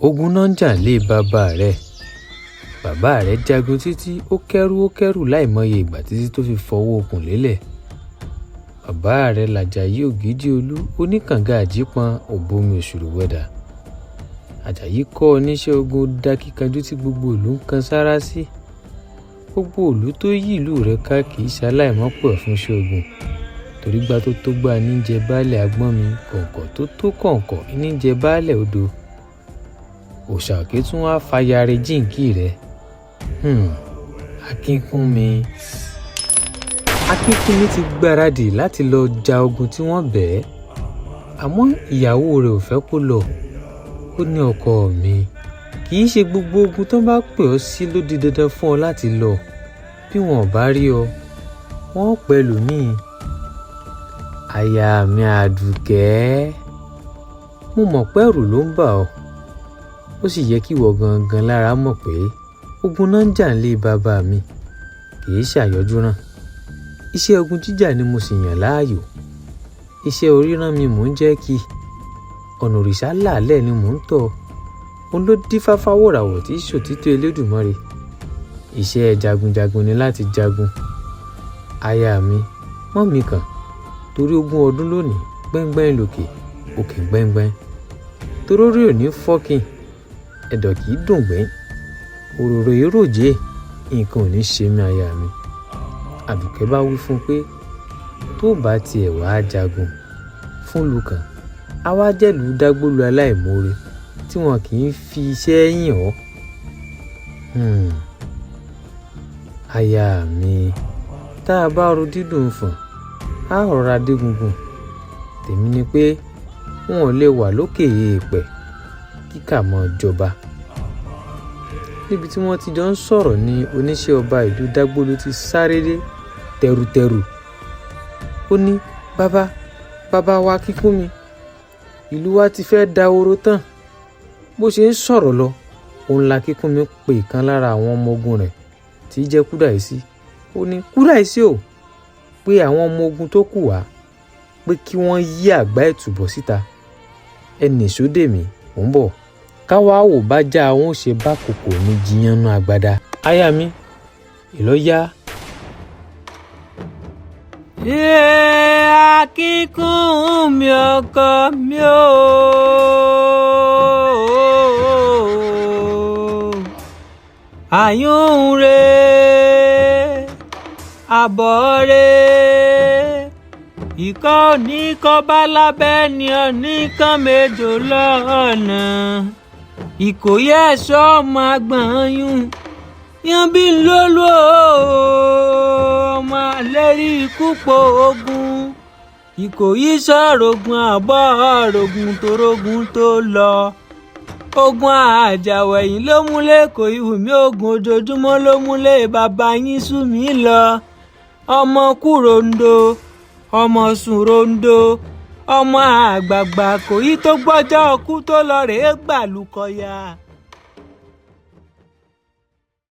Ogun náà ń jà lé bàbá rẹ̀. Bàbá rẹ̀ jagun títí ó kẹ́rù ó kẹ́rù láìmọye ìgbà títí tó fi fọwọ́ okùn lélẹ̀. Bàbá rẹ̀ làjàyí Ògìdìolú, oníkànga àjípọn òbomi òṣùrù wẹ̀dà. Àjàyí kọ́ ọ níṣẹ́ ogun dákíkanjú tí gbogbo ìlú ń kan sáárá sí. Gbogbo ìlú tó yí ìlú rẹ̀ ká kì í ṣaláìmọ́ pè ọ́ fún iṣẹ́ ogun, torí gbá tó tó gbá ní jẹ baálẹ̀ agbọ́nmi, kọ̀ǹkọ̀ tó tó kọ̀ǹkọ̀ ní jẹ baálẹ̀ odò. Òòṣà òkè tún wá fàyàrẹ jíǹkí rẹ̀. Akínkúnmi. Akínkúnmi ti gbáradì láti lọ ja ogun tí wọ́n bẹ̀ ẹ́, àmọ́ ìyàwó rẹ̀ ò fẹ́ kó lọ. Ó ní, ọkọ mi, kì í ṣe gbogbo ogun tó bá pè ọ́ sí ló di dandan fún ọ láti lọ. Bí wọn ò bá rí ọ, wọ́n pẹ̀lú mi. Aya mi Àdùkẹ́, mo mọ̀ pé ẹ̀rù ló ń bà ọ́. Ó sì yẹ kí ìwọ gangan lára mọ̀ pé ogun náà ń jà nílé bàbá mi, kì í ṣàyọjú ràn. Iṣẹ́ ogun jíjà ni mo sì yàn láàyò. Iṣẹ́ oríran mi mò ń jẹ́ kí. Ọ̀nà òrìṣà làálẹ̀ ni mò ń tọ̀. Òun ló dífá fáwòràwọ̀ tí ṣòtítọ́ Elédùmarè. Iṣẹ́ jagunjagun ni láti jagun. Aya mi, mọ́ mi kàn, torí ogún ọdún lónìí, gbẹ́ngbẹ́ng lòkè, òkè gbẹ́ngbẹ́ng. Torórí ò ní fọ́kìn, ẹ̀dọ̀ kì í dùn gbẹ́n, òróró èròjé, nǹkan ò ní ṣe mí aya mi. Àdùkẹ́ bá wí fún un pé tó bá tiẹ̀ wá jagun fún ìlú kan, á wá jẹ́lùú dágbólu aláìmoore tí wọn kì í fi iṣẹ́ yìn ọ́. Aya mi, tá a bá ro dídùn fọ̀n, á rọra dégungun. Tèmi ni pé wọn ò lè wà lókè èèpẹ̀ kíkà mọ́ jọba. Níbi tí wọ́n ti jọ ń sọ̀rọ̀ ni oníṣẹ́ ọba ìlú Dágbólu ti sáré dé tẹrutẹru. Ó ní, bàbá, bàbá wa Akínkúnmi, ìlú wa ti fẹ́ dahoro tán. Bó ṣe ń sọ̀rọ̀ lọ, òun la Akínkúnmi pe ìkan lára àwọn ọmọ ogun rẹ̀ tí í jẹ́ Kúdàísí. Ó ní, Kúdàísí o, pé àwọn ọmọ ogun tó kù wá, pé kí wọ́n yí àgbá ẹ̀tùbọ̀ síta. Ẹ nìṣó dè mí, mò ń bọ̀. Ká wá wò bá já wọn ó ṣe bá kòkò mi jiyàn nú agbada. Aya mi, ìlọ yá. Akínkúnmi ọkọ mi o. Àyùn re, àbọ̀ re, ìkọ́ oníkọ́ bá lábẹ́ ni oníkan méjò lọ́nà. Ìkòyí ẹ̀ṣọ́ ọmọ àgbọ̀nyún, yan bí lólú ọmọ àlérí ikú po ogun. Ìkòyí sọ̀rọ̀gùn àbọ̀ ọ̀rọ̀gùn torógun tó lọ. Ogun àjàwẹ̀yìn ló múlé kò ìhùmí, ogun ojoojúmọ́ ló múlé bàbá yín sú mi lọ. Ọmọ kú rondo, ọmọ sùn rondo, ọmọ àgbààgbà kò yí tó gbọ́jọ́ ọkú tó lọ rèé gbàlùkọ̀yà.